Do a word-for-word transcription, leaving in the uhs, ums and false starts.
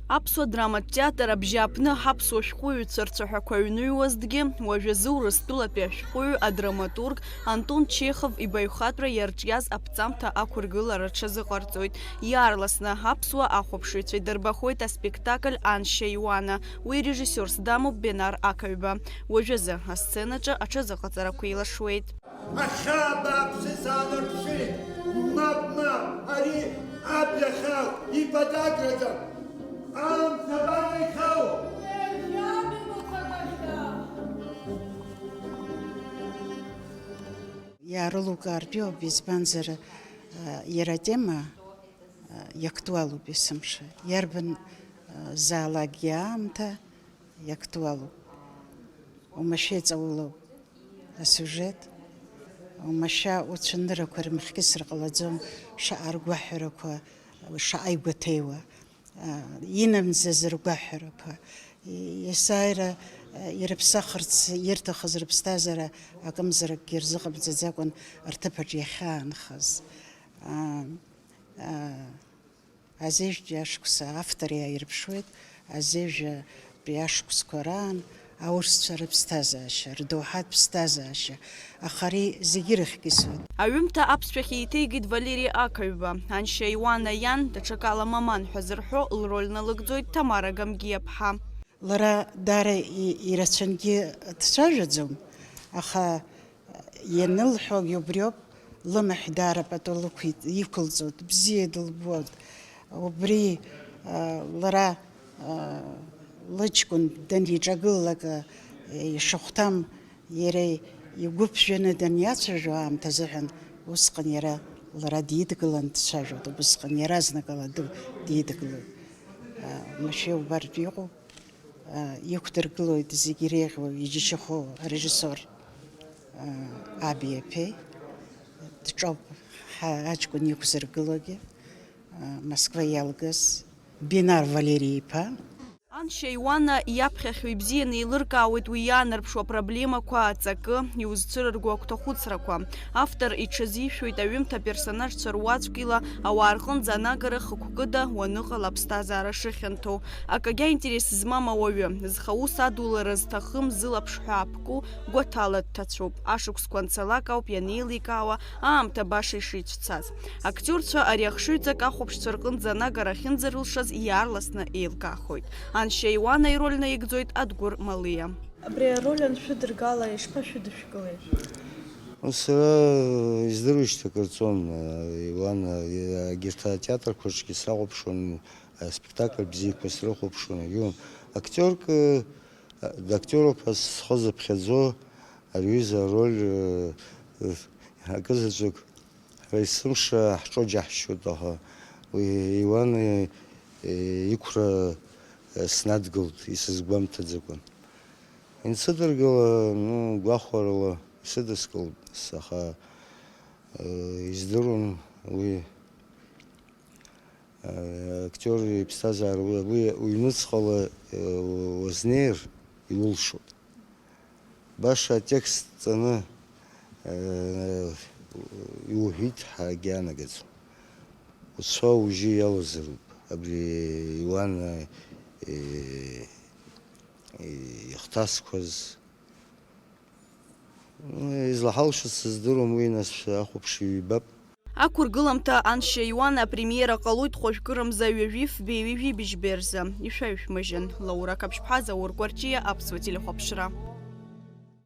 Аԥсуа драматә театр абжьааԥны ҳаԥсуа шәҟәыҩҩцәа рцәаҳәақәа ҩныҩуазҭгьы, уажәазы Урыстәылатәи ашәҟәыҩҩы, адраматург Антон Чехов ибаҩхатәра иарҿиаз аԥҵамҭа ақәыргылара рҽазыҟарҵоит. Иаарласны аԥсуа ахәаԥшыҩцәа идырбахоит аспектакль Аншьа Иуана. Уи ирежиссиорс дамоуп Бенар Ақаҩба. Уажәазы асценаҿы аҽазыҟаҵарақәа еилашуеит. Ахьаа бааԥсы саанарԥшит. Мап, мап, ари аб иахьа иподаграӡам. Аамҭа абанеихьоу? Иаарылукаартәиоуп, избанзар, а, иара атема, а, иактуалуп есымша. Иарбан, а, заалакгьы аамҭа иактуалуп. Уамашәа иҵаулоуп асиужет. Уамашәа уцәаныррақәа рымхгьы сырҟалаӡом, шаҟа ргәаҳәарақәа, шаҟа игәаҭеиуа, а, инамӡаз ргәаҳәарақәа. Есааира, а, ирыԥсахырц ирҭахыз рыԥсҭазаара акымзаракгьы рзыҟамҵаӡакәан рҭыԥаҿ иахьаанхаз. А, а, Азежәтәи ашықәса автор иааирԥшуеит азежәтәи ашықәсқәа раан аурысцәа рыԥсҭазаашьа, рдоуҳатә ԥсҭазаашьа, аха ари зегьы ирыхькьысуеит. Аҩымҭа аԥсшәахь еиҭеигеит Валери Ақаҩба. Аншьа Иуана иан, даҽакала Маман ҳәа зырҳәо, лроль налыгӡоит Ҭамара Гамгиаԥҳа. Лара даара и-, ирацәангьы дцәажәаӡом, аха ианылҳәогь убриоуп, лымаҳә даара пату лықәиҵ-, иқәылҵоит, бзиа дылбоит. Убри, а, лара, а, лыҷкәын даниҿагылалак, а, ишахәҭам иара игәы ԥжәаны даниацәажәо аамҭазыҳәан, усҟан иара лара дидгылан дцәажәоит, убысҟан иаразнакала ду-, дидгылоит. А, машәыр убартә иҟоуп. Иқәдыргылоит зегьы иреиӷьу, иџьашьахәу арежиссор, Аби Еԥеи. Дҿоуп ҳа аҷкәын иқәзыргылогьы, Москва иалгаз Бинар Валери-иԥа. Аншьа Иуана иаԥхьахьоу ибзианы еилыркаауеит уи иаанарԥшуа проблемақәа, аҵакы, иузцәырырго агәҭахәыцрақәа. Автор иҽазишәоит аҩымҭа аперсонажцәа руаӡәк ила ауаа рҟынӡа анагара хықәкыда уаныҟала аԥсҭазаара шыхьанҭоу. Акагьы аинтерес змам ауаҩы, зхы аус адулара зҭахым, зылаԥш ҳәаапку гәаҭала дҭацәуп. Ашықәсқәа анцалак ауп ианеиликаауа аамҭа баша ишицәцаз. Актиорцәа ари ахшыҩҵак ахәаԥшцәа рҟынӡа анагара ахьынӡарылшаз иаарласны еилкаахоит. Аншьа Иуана ироль наигӡоит Адгәыр Малиа. Абри ароль аншәыдыргала, ишԥашәыдышәкылеи? Сара издыруеижьҭеи акыр ҵуан, Иуана, егьырҭ атеатрқәа рҿгьы сахәаԥшуан, аспектакль бзиақәа срыхәаԥшуан, егьиуан. Актиорк, актиоруп ҳәа схы зыԥхьаӡо, ари аҩыза ароль, акызаҵәык ҳара есымша ҳҿоу џьаҳшьоит, аха уи Иуана, э, иқәра, э, снадгылт, исызгәамҭаӡакәан. Инсыдыргыла, ну, гәахәарала исыдыскылт, аха, э, издыруан уи, э, актиор иԥсҭазаара, уи, уи уҩныҵҟала, э, уазнеир иулшоит. Баша атекст ҵаны, э, иуҳәеит ҳәа агьаанагаӡом. Уцәа ужьы иалазароуп абри Иуан, э, ихҭасқәаз. Излаҳалшаз сыздыруам уи, нас шәахәаԥш, ҩбап. Ақәыргыламҭа Аншьа Иуана апремиера ҟалоит хәажәкырамза ҩажәи фбеи ҩажәи быжьбеи рзы. Ишәаҩшәмыжьын. Лаура Қаԥшьԥҳа, Заур Кәарҷиа, Аԥсуа телехәаԥшра.